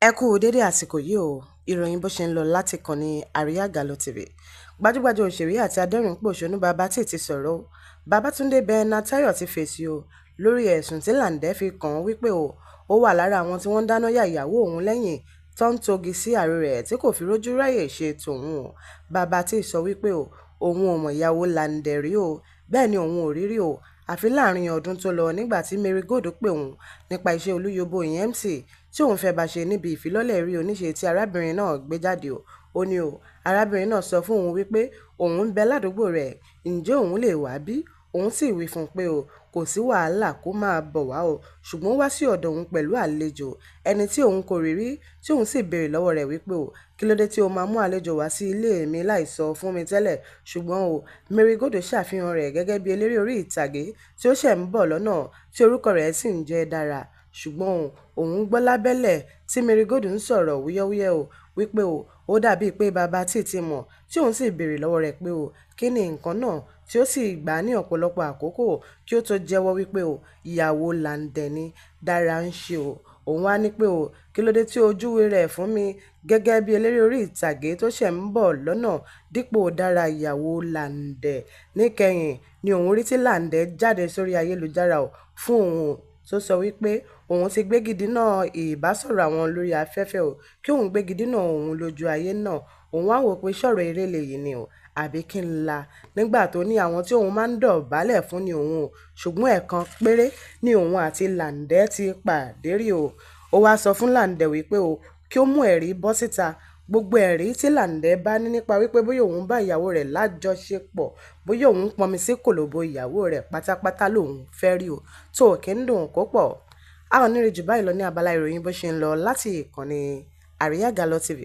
Ẹ kú dédé àsìkò yìí o. Ìròyìn bó ṣe ń lọ láti kàn ní Àríyá Galo TV. Gbajúgbajà òṣèré àti adẹ́rìn-ín-pòṣónú Baba Tee ti sọ̀rọ̀ o. Babátúndé Bernard Tayo ti fèsì o lórí ẹ̀sùn tí Lande fi kàn án wípé ó wà lára àwọn tí wọ́n ń dáná ya ìyàwó òun lẹ́yìn tó ń togi sí àárẹ̀ rẹ̀ tí kò fi rójú ráyè ṣe tòun o. Baba Tee sọ wípé òun ò mọ ìyàwó Lande rí o, bẹ́ẹ̀ ni òun ò rí rí o, àfi láàrin ọdún tó lọ nígbà tí Mary Gold pè òun nípa iṣẹ́ Olúyòbó ìyẹn MC tí òun fẹ́ bá ṣe níbi ìfilọ́lẹ̀ eré oníṣe tí arábìnrin náà gbé jáde o. Ó ní o, arábìnrin náà sọ fún òun wípé òun ń bẹ ládùúgbò rẹ̀, ǹjẹ́ òun lè wá bí? Òun sì wí fún un pé o kò sí wàhálà, kó máa bọ̀ wá o, ṣùgbọ́n ó wá sí ọ̀dọ̀ òun pẹ̀lú àlejò ẹni tí òun kò rí rí, tí òun sì béèrè lọ́wọ́ rẹ̀ wípé o, kí ló dé tí o máa mú àlejò wá sí ilé mi láì sọ fún mi tẹ́lẹ̀? Ṣùgbọ́n o, Mary Gold ṣàfihàn rẹ̀ gẹ́gẹ́ bí eléré orí ìtàgé tí ó ṣẹ̀ ń bọ̀ lọ́nà tí orúkọ rẹ̀ sì ń jẹ́ Dára. Ṣùgbọ́n o, òun gbọ́ lábẹ́lẹ̀ tí Mary Gold ń sọ̀rọ̀ wúyẹ́wúyẹ́ o wípé o, ó dàbíi pé Baba Tee ti mọ̀, tí òun sì béèrè lọ́wọ́ rẹ̀ pé o, kí ni nǹkan náà, tí ó sì gbà á ní ọ̀pọ̀lọpọ̀ àkókò kí ó tó jẹ́wọ́ wípé o, ìyàwó Lande ni Dára ń ṣe o. Òun wá ní pé o, kí ló dé tí ó júwe rẹ̀ fún mi gẹ́gẹ́ bí eléré orí ìtàgé tó ṣẹ̀ ń bọ̀ lọ́nà dípò Dára ìyàwó Lande. Níkẹyìn ni òun rí tí Lande jáde sórí ayélujára o fún òun tó sọ wípé òun ti gbégidínà ìbásọ̀rọ̀ àwọn lórí afẹ́fẹ́ o, kí òun gbégidínà òun lójú ayé náà. Òun wá wò pé ṣọ̀rọ̀ eré lèyí ni o àbí kí n la, nígbà tó ní àwọn tí òun máa ń dọ̀bálẹ̀ fún ni òun o, ṣùgbọ́n ẹ̀ẹ̀kan péré ni òun àti Lande ti pàdé rí o. Ó wá sọ fún Lande wípé o, kí ó mú ẹ̀rí bọ́ síta, gbogbo ẹ̀rí tí Lande bá ní nípa wípé bóyá òun bá ìyàwó rẹ̀ lájọṣepọ̀, bóyá òun pọnmi sí kòlòbó ìyàwó rẹ̀ pátápátá lòun fẹ́ rí o. Tó kí ń dùn kó pọ̀. A ò ní rí jù báyìí lọ ní abala ìròyìn bó ṣe ń lọ láti ìkànnì Àríyá Galo TV.